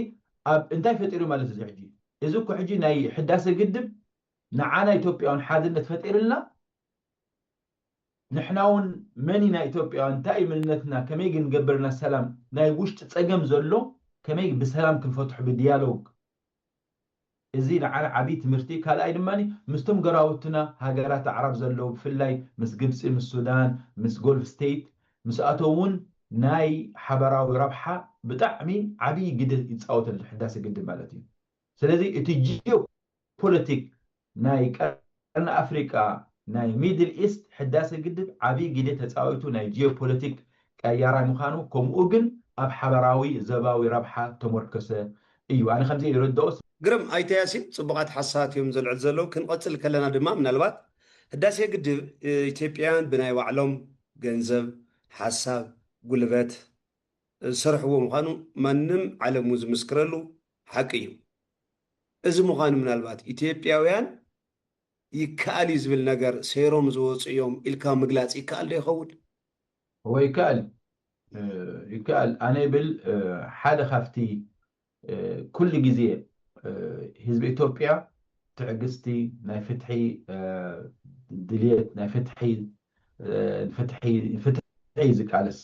ኣብ እንታይ ፈጢሩ ማለት እዚ ሕጂ እዚ እኮ ሕጂ ናይ ሕዳሰ ግድብ ንዓና ኢትዮጵያውያን ሓድነት ፈጢርልና ንሕና እውን መን ኢና ኢትዮጵያውያን እንታይ እዩ መንነትና ከመይ ግን ገብርና ሰላም ናይ ውሽጢ ፀገም ዘሎ ከመይ ብሰላም ክንፈትሑ ብዲያሎግ እዚ ንዓና ዓብዪ ትምህርቲ። ካልኣይ ድማ ምስቶም ጎረባብትና ሃገራት ኣዕራብ ዘለዉ ብፍላይ ምስ ግብፂ ምስ ሱዳን ምስ ጎልፍ ስቴት ምስኣቶም እውን ናይ ሓበራዊ ረብሓ ብጣዕሚ ዓብዪ ግደ ይፃወተሉ ሕዳሰ ግድብ ማለት እዩ። ስለዚ እቲ ጂኦፖለቲክ ናይ ቀርኒ ኣፍሪቃ ናይ ሚድል ኢስት ሕዳሰ ግድብ ዓብዪ ግደ ተፃዊቱ ናይ ጂኦፖለቲክ ቀያራይ ምዃኑ ከምኡ ግን ኣብ ሓበራዊ ዘባዊ ረብሓ ተመርኮሰ እዩ። ኣነ ከምዚ ይርድኦ። ግርም ኣይተ ያሲን ፅቡቓት ሓሳባት እዮም ዘልዕሉ ዘለዉ። ክንቐፅል ከለና ድማ ምናልባት ህዳሴ ግድብ ኢትዮጵያውያን ብናይ ባዕሎም ገንዘብ፣ ሓሳብ፣ ጉልበት ዝሰርሕዎ ምዃኑ ማንም ዓለም እውን ዝምስክረሉ ሓቂ እዩ። እዚ ምዃኑ ምናልባት ኢትዮጵያውያን ይከኣል እዩ ዝብል ነገር ሰይሮም ዝወፁ እዮም ኢልካ ምግላፅ ይከኣል ዶ ይኸውን? እወ ይከኣል ይከኣል። ኣነ ይብል ሓደ ካብቲ ኩሉ ግዜ ህዝቢ ኢትዮጵያ ትዕግስቲ፣ ናይ ፍትሒ ድልየት፣ ናይ ፍትሒ ፍትሒ ፍትሒ ዝቃለስ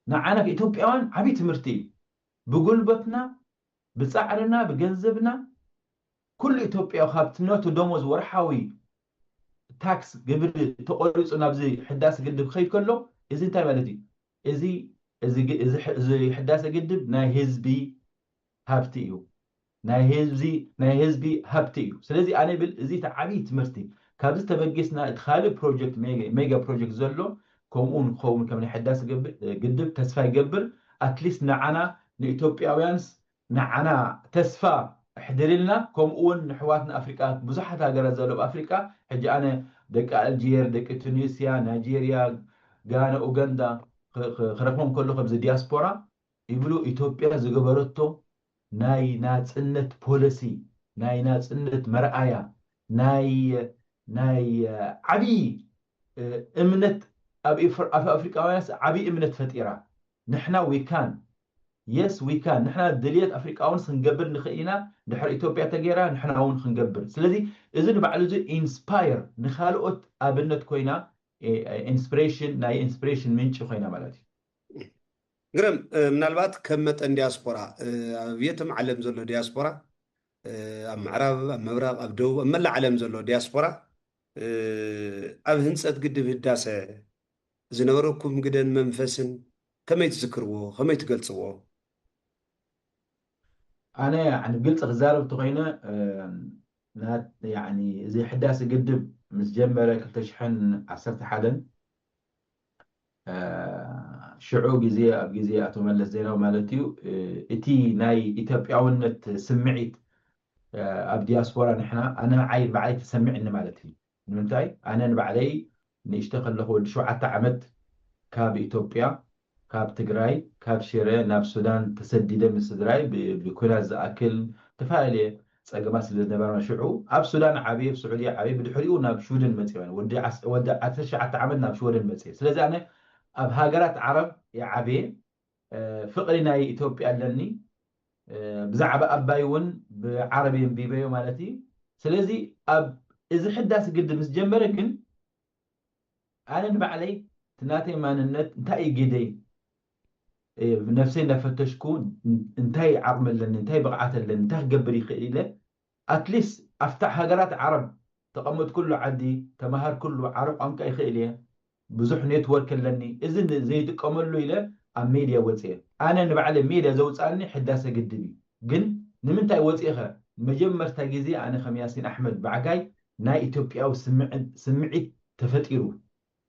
ንዓና ኢትዮጵያውያን ዓብዪ ትምህርቲ እዩ። ብጉልበትና፣ ብፃዕርና፣ ብገንዘብና ኩሉ ኢትዮጵያዊ ካብቲ ነቱ ደሞዝ ወርሓዊ ታክስ ግብሪ ተቆሪፁ ናብዚ ሕዳስ ግድብ ክኸይድ ከሎ እዚ እንታይ ማለት እዩ? እዚ እዚ ህዳሰ ግድብ ናይ ህዝቢ ሃብቲ እዩ። ናይ ህዝቢ ናይ ህዝቢ ሃብቲ እዩ። ስለዚ ኣነ ብል እዚ እቲ ዓብዪ ትምህርቲ ካብዚ ተበጊስና እቲ ካልእ ፕሮጀክት ሜጋ ፕሮጀክት ዘሎ ከምኡ ንክኸውን ከም ናይ ሕዳሰ ግድብ ተስፋ ይገብር። ኣትሊስት ንዓና ንኢትዮጵያውያንስ ንዓና ተስፋ ኣሕድርልና። ከምኡ እውን ንሕዋትና ኣፍሪቃ ብዙሓት ሃገራት ዘሎ ኣብ ኣፍሪቃ ሕጂ ኣነ ደቂ ኣልጄር፣ ደቂ ቱኒስያ፣ ናይጄርያ፣ ጋና፣ ኡጋንዳ ክረኽቦም ከሎ ከምዚ ዲያስፖራ ይብሉ ኢትዮጵያ ዝገበረቶ ናይ ናፅነት ፖለሲ ናይ ናፅነት መርኣያ ናይ ናይ ዓብዪ እምነት ኣብ ኣፍሪቃውያንስ ዓብዪ እምነት ፈጢራ ንሕና ዊካን የስ ዊካን ንሕና ድልየት ኣፍሪቃውንስ ክንገብር ንኽእል ኢና። ድሕሪ ኢትዮጵያ ተገይራ ንሕና እውን ክንገብር። ስለዚ እዚ ንባዕሉ እዚ ኢንስፓየር ንካልኦት ኣብነት ኮይና ኢንስፒሬሽን ናይ ኢንስፒሬሽን ምንጪ ኮይና ማለት እዩ። ግረም ምናልባት ከም መጠን ዲያስፖራ ኣብ የትም ዓለም ዘሎ ዲያስፖራ ኣብ ምዕራብ ኣብ ምብራቕ ኣብ ደቡብ ኣብ መላእ ዓለም ዘሎ ዲያስፖራ ኣብ ህንፀት ግድብ ህዳሰ ዝነበረኩም ግደን መንፈስን ከመይ ትዝክርዎ ከመይ ትገልፅዎ? ኣነ ግልፂ ክዛረብ እንተኮይነ እዚ ሕዳሰ ግድብ ምስ ጀመረ ክልተ ሽሕን ዓሰርተ ሓደን ሽዑ ግዜ ኣብ ግዜ ኣቶ መለስ ዜናዊ ማለት እዩ እቲ ናይ ኢትዮጵያውነት ስምዒት ኣብ ዲያስፖራ ንሕና ኣነ ንዓይ ባዕለይ ተሰሚዕኒ ማለት እዩ። ንምንታይ ኣነ ንባዕለይ ንእሽተ ከለኹ ወዲ ሸውዓተ ዓመት ካብ ኢትዮጵያ ካብ ትግራይ ካብ ሽረ ናብ ሱዳን ተሰዲደ ምስ ስድራይ ብኩናት ዝኣክል ተፈላለየ ፀገማት ስለ ዝነበረ ሽዑ ኣብ ሱዳን ዓብየ ኣብ ስዑድያ ዓብየ ብድሕሪኡ ናብ ሽውደን መፅየ ወዲ ዓሰርተ ሸውዓተ ዓመት ናብ ሽወደን መፅየ ስለዚ ኣነ ኣብ ሃገራት ዓረብ ይዓብየ ፍቕሪ ናይ ኢትዮጵያ ኣለኒ ብዛዕባ ኣባይ እውን ብዓረብ የንቢበዮ ማለት እዩ ስለዚ ኣብ እዚ ሕዳስ ግድብ ምስ ጀመረ ግን ኣነ ንባዕለይ እቲ ናተይ ማንነት እንታይ እዩ ግደይ ነፍሰይ እንዳፈተሽኩ እንታይ ዓቕሚ ኣለኒ እንታይ ብቕዓት ኣለኒ እንታይ ክገብር ይኽእል ኢለ ኣትሊስት ኣብታ ሃገራት ዓረብ ተቐመጥኩሉ ዓዲ ተማሃርኩሉ ዓረብ ቋንቋ ይኽእል እየ ብዙሕ ኔትወርክ ኣለኒ እዚ ዘይጥቀመሉ ኢለ ኣብ ሜድያ ወፅየ ኣነ ንባዕለ ሜድያ ዘውፅኣኒ ሕዳሰ ግድብ እዩ ግን ንምንታይ ወፅእኸ መጀመርታ ግዜ ኣነ ከም ያሲን ኣሕመድ ባዕጋይ ናይ ኢትዮጵያዊ ስምዒት ተፈጢሩ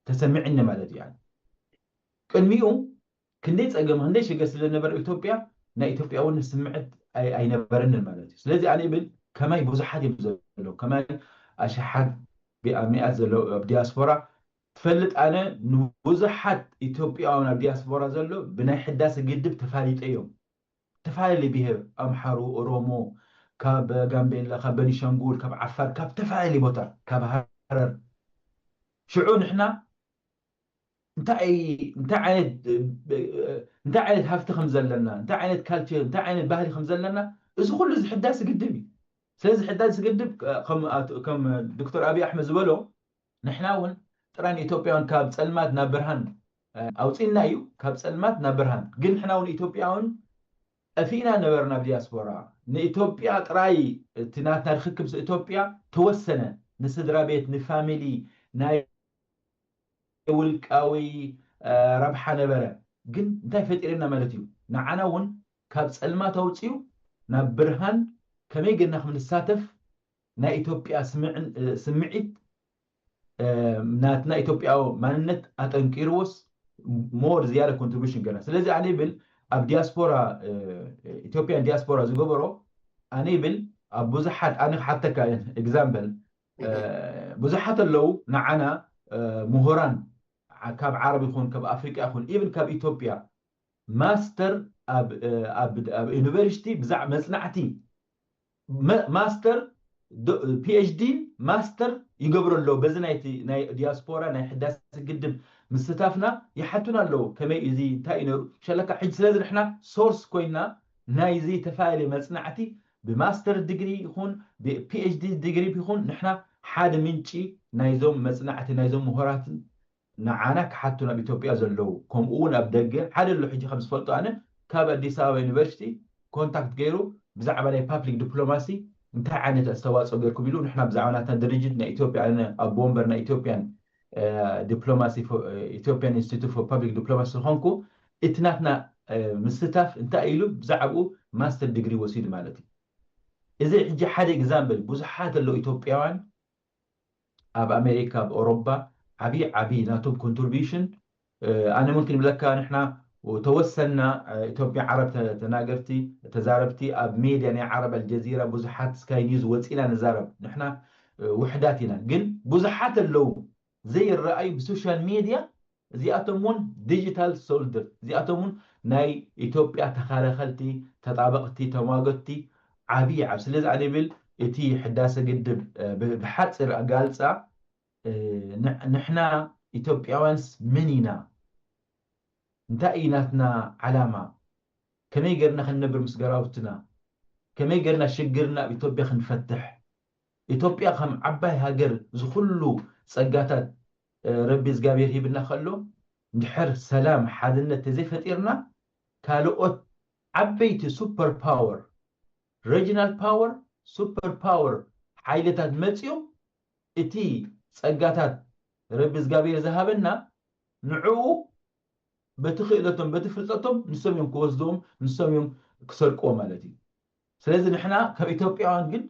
ተሰሚዕኒ ማለት እዩ ቅድሚኡ ክንደይ ፀገም ክንደይ ሽገር ስለ ዝነበረ ኢትዮጵያ ናይ ኢትዮጵያውነት ስምዕት ኣይነበረንን ማለት እዩ ስለዚ ኣነ ይብል ከማይ ብዙሓት እዮም ዘለዉ ከማይ ኣሽሓት ሚኣት ዘለዉ ኣብ ዲያስፖራ ትፈልጥ ኣነ ንብዙሓት ኢትዮጵያውያን ኣብ ዲያስፖራ ዘሎ ብናይ ሕዳሰ ግድብ ተፋሊጠ እዮም ተፈላለዩ ብሄር ኣምሓሩ ኦሮሞ ካብ ጋምቤላ ካብ በኒሻንጉል ካብ ዓፋር ካብ ተፈላለዩ ቦታ ካብ ሃረር ሽዑ ንሕና እንታይ ዓይነት ሃፍቲ ከም ዘለና እንታይ ዓይነት ካልቸር እንታይ ዓይነት ባህሊ ከም ዘለና እዚ ኩሉ እዚ ሕዳሲ ግድብ እዩ ስለዚ ሕዳሲ ግድብ ከም ዶክተር ኣብይ ኣሕመድ ዝበሎ ንሕና እውን ጥራይ ንኢትዮጵያውን ካብ ፀልማት ናብ ብርሃን ኣውፂና እዩ ካብ ፀልማት ናብ ብርሃን ግን ንሕና እውን ኢትዮጵያውን ጠፊእና ነበርና ብዲያስፖራ ንኢትዮጵያ ጥራይ እቲ ናትና ርክክብ ኢትዮጵያ ተወሰነ ንስድራ ቤት ንፋሚሊ ናይ ውልቃዊ ረብሓ ነበረ ግን እንታይ ፈጢርና ማለት እዩ ንዓና እውን ካብ ፀልማት ኣውፅኡ ናብ ብርሃን ከመይ ገና ክንሳተፍ ናይ ኢትዮጵያ ስምዒት ናትና ኢትዮጵያዊ ማንነት ኣጠንቂርዎስ ሞር ዝያደ ኮንትሪቢሽን ገና ስለዚ ኣነ ይብል ኣብ ዲያስፖራ ኢትዮጵያን ዲያስፖራ ዝገበሮ ኣነ ይብል ኣብ ብዙሓት ኣነ ክሓተካ ኤግዛምፕል ብዙሓት ኣለዉ ንዓና ምሁራን ካብ ዓረብ ይኹን ካብ ኣፍሪቃ ይኹን ኢቭን ካብ ኢትዮጵያ ማስተር ኣብ ዩኒቨርሲቲ ብዛዕ መፅናዕቲ ማስተር ፒኤችዲ ማስተር ይገብሩ ኣለዉ በዚ ናይቲ ናይ ዲያስፖራ ናይ ሕዳሲ ግድብ ምስታፍና ይሓቱና ኣለዉ ከመይ እዚ እንታይ እዩ ነሩ ሸለካ ሕጂ ስለዚ ንሕና ሶርስ ኮይና ናይዚ ተፈላለየ መፅናዕቲ ብማስተር ዲግሪ ይኹን ብፒኤችዲ ዲግሪ ይኹን ንሕና ሓደ ምንጪ ናይዞም መፅናዕቲ ናይዞም ምሁራትን ንዓና ክሓቱ ናብ ኢትዮጵያ ዘለዉ ከምኡ እውን ኣብ ደገ ሓደ ኣሎ። ሕጂ ከም ዝፈልጦ ኣነ ካብ ኣዲስ ኣበባ ዩኒቨርሲቲ ኮንታክት ገይሩ ብዛዕባ ናይ ፓብሊክ ዲፕሎማሲ እንታይ ዓይነት ኣስተዋፅኦ ገይርኩም ኢሉ ንሕና ብዛዕባ ናትና ድርጅት ናይ ኢትዮጵያ ኣነ ኣቦ ወንበር ናይ ኢትዮጵያን ዲፕሎማሲ ኢትዮጵያን ኢንስቲቱት ፎር ፓብሊክ ዲፕሎማሲ ዝኾንኩ እቲ ናትና ምስታፍ እንታይ ኢሉ ብዛዕባኡ ማስተር ዲግሪ ወሲዱ ማለት እዩ። እዚ ሕጂ ሓደ ኤግዛምፕል ብዙሓት ኣለዉ ኢትዮጵያውያን ኣብ ኣሜሪካ ኣብ ኣውሮፓ ዓብዪ ዓብዪ ናቶም ኮንትሪቢሽን ኣነ ምምክን ይብለካ ንሕና ተወሰና ኢትዮጵያ ዓረብ ተናገርቲ ተዛረብቲ ኣብ ሜድያ ናይ ዓረብ ኣልጀዚራ ብዙሓት ስካይ ኒውስ ወፂና ንዛረብ ንሕና ውሕዳት ኢና ግን ብዙሓት ኣለዉ ዘይረኣዩ ብሶሻል ሜድያ እዚኣቶም እውን ዲጂታል ሶልደር እዚኣቶም እውን ናይ ኢትዮጵያ ተኸላኸልቲ ተጣበቕቲ ተሟገቲ ዓብዪ ዓብ ስለዚ ኣነ ብል እቲ ሕዳሰ ግድብ ብሓፂር ኣጋልፃ ንሕና ኢትዮጵያውያንስ መን ኢና እንታይ እዩ ናትና ዓላማ ከመይ ገርና ክንነብር ምስ ገራውትና ከመይ ገርና ሽግርና ኣብ ኢትዮጵያ ክንፈትሕ ኢትዮጵያ ከም ዓባይ ሃገር ዝኩሉ ፀጋታት ረቢ እግዚኣብሔር ሂብና ከሎ እንድሕር ሰላም ሓድነት ተዘይፈጢርና ካልኦት ዓበይቲ ሱፐር ፓወር ሬጂናል ፓወር ሱፐር ፓወር ሓይልታት መፅዮም እቲ ፀጋታት ረቢ እግዚኣብሔር ዝሃበና ንዕኡ በቲ ክእለቶም በቲ ፍልጠቶም ንሶም እዮም ክወስድዎም ንሶም እዮም ክሰርቅዎ ማለት እዩ ስለዚ ንሕና ከም ኢትዮጵያውያን ግን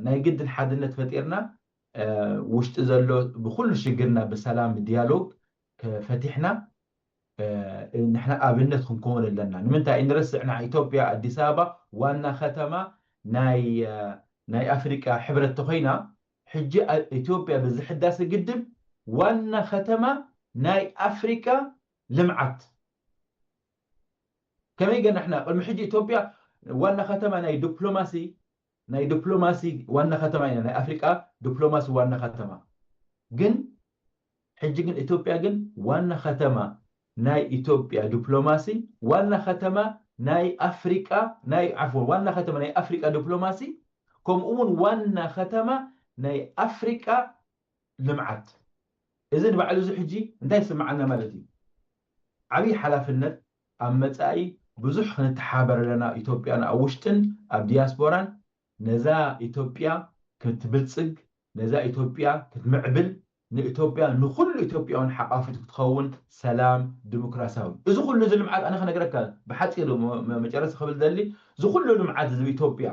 ናይ ግድን ሓድነት ፈጢርና ውሽጢ ዘሎ ብኩሉ ሽግርና ብሰላም ብዲያሎግ ፈቲሕና ንሕና ኣብነት ክንከውን ኣለና ንምንታይ ንረስዕና ኢትዮጵያ ኣዲስ ኣበባ ዋና ከተማ ናይ ናይ ኣፍሪቃ ሕብረት ተኮይና ሕጂ ኢትዮጵያ በዚ ሕዳሰ ግድብ ዋና ከተማ ናይ ኣፍሪቃ ልምዓት ከመይ ገና ንሕና ቅድሚ ሕጂ ኢትዮጵያ ዋና ከተማ ናይ ዲፕሎማሲ ናይ ዲፕሎማሲ ዋና ከተማ ኢና ናይ ኣፍሪቃ ዲፕሎማሲ ዋና ከተማ ግን ሕጂ ግን ኢትዮጵያ ግን ዋና ከተማ ናይ ኢትዮጵያ ዲፕሎማሲ ዋና ከተማ ናይ ኣፍሪቃ ናይ ዓፎን ዋና ከተማ ናይ ኣፍሪቃ ዲፕሎማሲ ከምኡ እውን ዋና ከተማ ናይ ኣፍሪቃ ልምዓት እዚ ንባዕሉ እዚ ሕጂ እንታይ ይስምዓና ማለት እዩ ዓብዪ ሓላፍነት ኣብ መፃኢ ብዙሕ ክንተሓባበር ኣለና ኢትዮጵያን ኣብ ውሽጥን ኣብ ዲያስፖራን ነዛ ኢትዮጵያ ክትብልፅግ ነዛ ኢትዮጵያ ክትምዕብል ንኢትዮጵያ ንኩሉ ኢትዮጵያውን ሓቃፊት ክትኸውን ሰላም ዲሞክራሲያዊ እዚ ኩሉ እዚ ልምዓት ኣነ ክነግረካ ብሓፂሩ መጨረሲ ክብል ደሊ እዚ ኩሉ ልምዓት እዚ ኢትዮጵያ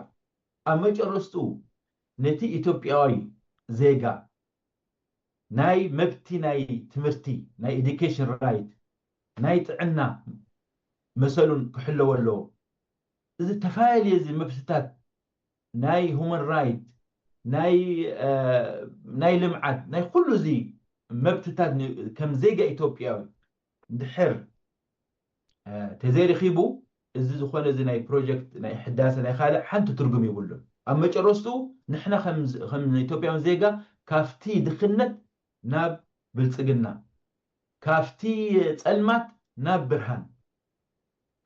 ኣብ መጨረስትኡ ነቲ ኢትዮጵያዊ ዜጋ ናይ መብቲ ናይ ትምህርቲ ናይ ኤዱኬሽን ራይት ናይ ጥዕና መሰሉን ክሕለወ ኣለዎ እዚ ተፈላለየ እዚ መብትታት ናይ ሁማን ራይት ናይ ናይ ልምዓት ናይ ኩሉ እዚ መብትታት ከም ዜጋ ኢትዮጵያዊ እንድሕር ተዘይረኺቡ እዚ ዝኾነ እዚ ናይ ፕሮጀክት ናይ ሕዳሰ ናይ ካልእ ሓንቲ ትርጉም የብሉን ኣብ መጨረስቱ ንሕና ከም ኢትዮጵያውን ዜጋ ካብቲ ድኽነት ናብ ብልፅግና ካብቲ ፀልማት ናብ ብርሃን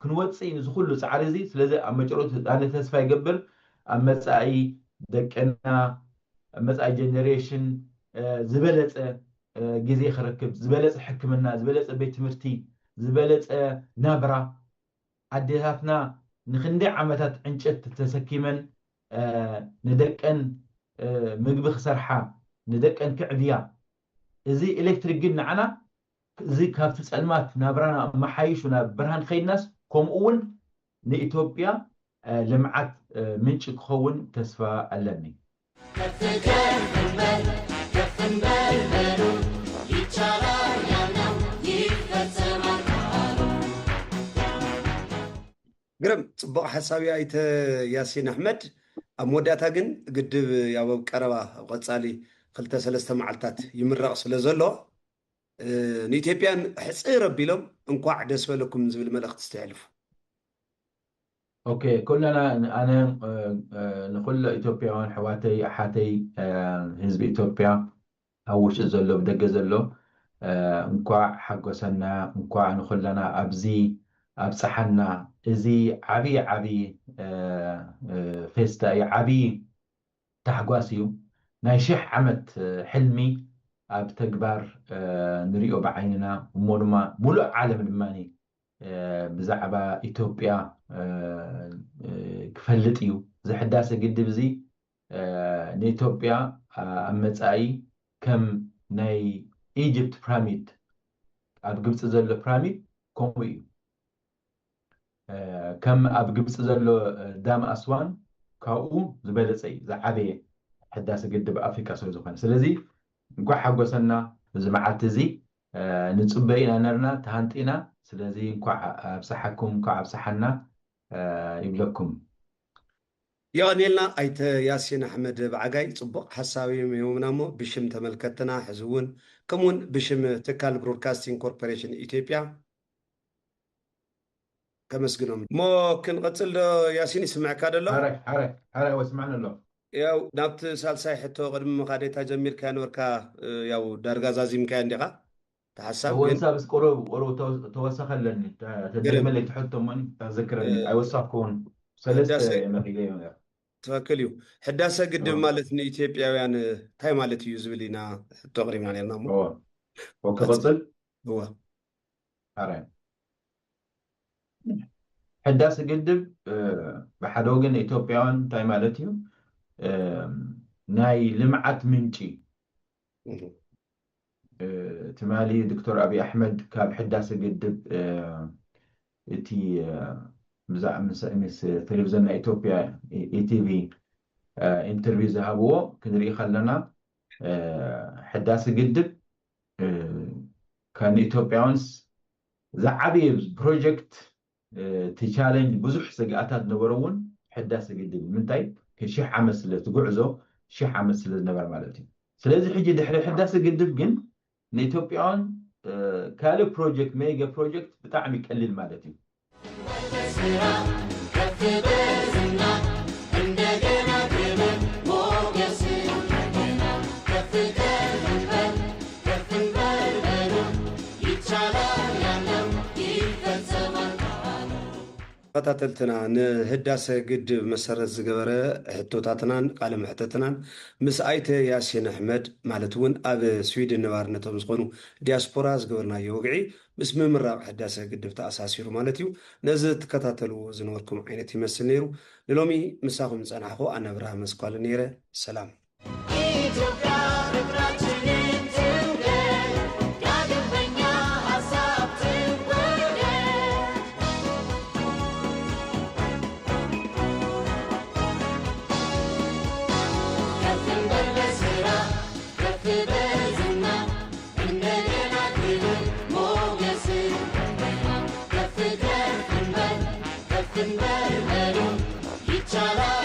ክንወፅእ እዩ ንዚ ኩሉ ፃዕሪ እዚ ስለዚ ኣብ መጨረቱ ኣነ ተስፋ ይገብር ኣብ መፃኢ ደቅና ኣብ መፃኢ ጀነሬሽን ዝበለፀ ግዜ ክረክብ ዝበለፀ ሕክምና ዝበለፀ ቤት ትምህርቲ ዝበለፀ ናብራ ኣዴታትና ንክንደይ ዓመታት ዕንጨት ተሰኪመን ንደቀን ምግቢ ክሰርሓ ንደቀን ክዕብያ እዚ ኤሌክትሪክ ግን ንዓና እዚ ካብቲ ፀልማት ናብራና ኣመሓይሹ ናብ ብርሃን ከይድናስ ከምኡ እውን ንኢትዮጵያ ልምዓት ምንጪ ክኸውን ተስፋ ኣለኒ። ግርም ፅቡቕ ሓሳብ እዩ ኣይተ ያሲን ኣሕመድ። ኣብ መወዳእታ ግን ግድብ ያው ኣብ ቀረባ ኣብ ቀፃሊ ክልተ ሰለስተ መዓልታት ይምረቕ ስለ ዘሎ ንኢትዮጵያን ሕፅር ኣቢሎም እንኳዕ ደስ በለኩም ዝብል መልእኽቲ ዝተሕልፉ። ኦኬ ኩለና ኣነ ንኩሎ ኢትዮጵያውያን ኣሕዋተይ ኣሓተይ ህዝቢ ኢትዮጵያ ኣብ ውሽጢ ዘሎ ብደገ ዘሎ እንኳዕ ሓጎሰና እንኳዕ ንኩለና ኣብዚ ኣብፀሓና። እዚ ዓብዪ ዓብዪ ፌስታ እዩ፣ ዓብዪ ታሕጓስ እዩ። ናይ ሽሕ ዓመት ሕልሚ ኣብ ተግባር ንሪኦ ብዓይንና፣ እሞ ድማ ሙሉእ ዓለም ድማ ብዛዕባ ኢትዮጵያ ክፈልጥ እዩ። እዚ ሕዳሰ ግድብ እዚ ንኢትዮጵያ ኣብ መጻኢ ከም ናይ ኢጅፕት ፕራሚድ፣ ኣብ ግብፂ ዘሎ ፕራሚድ ከምኡ እዩ። ከም ኣብ ግብፂ ዘሎ ዳም ኣስዋን ካብኡ ዝበለፀ እዩ፣ ዝዓበየ ሕዳሰ ግድብ ኣፍሪካ ስለ ዝኾነ። ስለዚ እንኳዕ ሓጎሰና። እዚ መዓልቲ እዚ ንፅበ ኢና ነርና፣ ተሃንጢና። ስለዚ እንኳዕ ኣብፀሓኩም፣ እንኳዕ ኣብፀሓና ይብለኩም። የቐንየልና ኣይተ ያሲን ኣሕመድ ብዓጋይ፣ ፅቡቕ ሓሳብ እዮም ሂቦምና እሞ ብሽም ተመልከትና ሕዚ እውን ከምኡውን ብሽም ትካል ብሮድካስቲንግ ኮርፖሬሽን ኢትዮጵያ ከመስግኖም። እሞ ክንቐፅል ዶ ያሲን፣ ይስምዕካ ደሎ? ሓረ ወስማዕን ኣሎ። ያው ናብቲ ሳልሳይ ሕቶ ቅድሚ ምኻደይ እታ ጀሚርካያ ነበርካ፣ ያው ዳርጋ ዛዚምካያ እንዲኻ። ተሓሳብ ግን ወንሳ ብስ ቆረብ ቆረብ ተወሰኸለኒ። ተደግመለይ ትሕቶ እሞ ተዘክረኒ። ኣይወሳኩውን። ሰለስተ መኺለዮ ነር። ትኽክል እዩ። ሕዳሰ ግድብ ማለት ንኢትዮጵያውያን እንታይ ማለት እዩ ዝብል ኢና ሕቶ ኣቕሪብና ነርና እሞ ክቕፅል። እወ። ኣረ ሕዳሰ ግድብ ብሓደ ወገን ንኢትዮጵያውያን እንታይ ማለት እዩ? ናይ ልምዓት ምንጪ። ትማሊ ዶክተር ኣብይ ኣሕመድ ካብ ሕዳሰ ግድብ እቲ ብዛዕ ምስ ቴሌቪዝን ናይ ኢትዮጵያ ኢቲቪ ኢንተርቪው ዝሃብዎ ክንርኢ ከለና፣ ሕዳሰ ግድብ ንኢትዮጵያውያንስ ዝዓበየ ፕሮጀክት፣ እቲ ቻለንጅ ብዙሕ ስግኣታት ነበረ እውን ሕዳሰ ግድብ። ምንታይ? ሽሕ ዓመት ስለ እቲ ጉዕዞ ሽሕ ዓመት ስለ ዝነበረ ማለት እዩ። ስለዚ ሕጂ ድሕሪ ሕዳሰ ግድብ ግን ንኢትዮጵያውያን ካልእ ፕሮጀክት፣ ሜጋ ፕሮጀክት ብጣዕሚ ቀሊል ማለት እዩ። ተኸታተልትና፣ ንህዳሰ ግድብ መሰረት ዝገበረ ሕቶታትናን ቃለ መሕተትናን ምስ ኣይተ ያሲን ኣሕመድ፣ ማለት እውን ኣብ ስዊድን ነባርነቶም ዝኾኑ ዲያስፖራ ዝገበርናዮ ወግዒ ምስ ምምራቕ ሕዳሰ ግድብ ተኣሳሲሩ ማለት እዩ። ነዚ ትከታተልዎ ዝነበርኩም ዓይነት ይመስል ነይሩ። ንሎሚ ምሳኹም ዝጸናሕኹ ኣነ ብርሃ መስኳል ነይረ። ሰላም። ኢትዮጵያ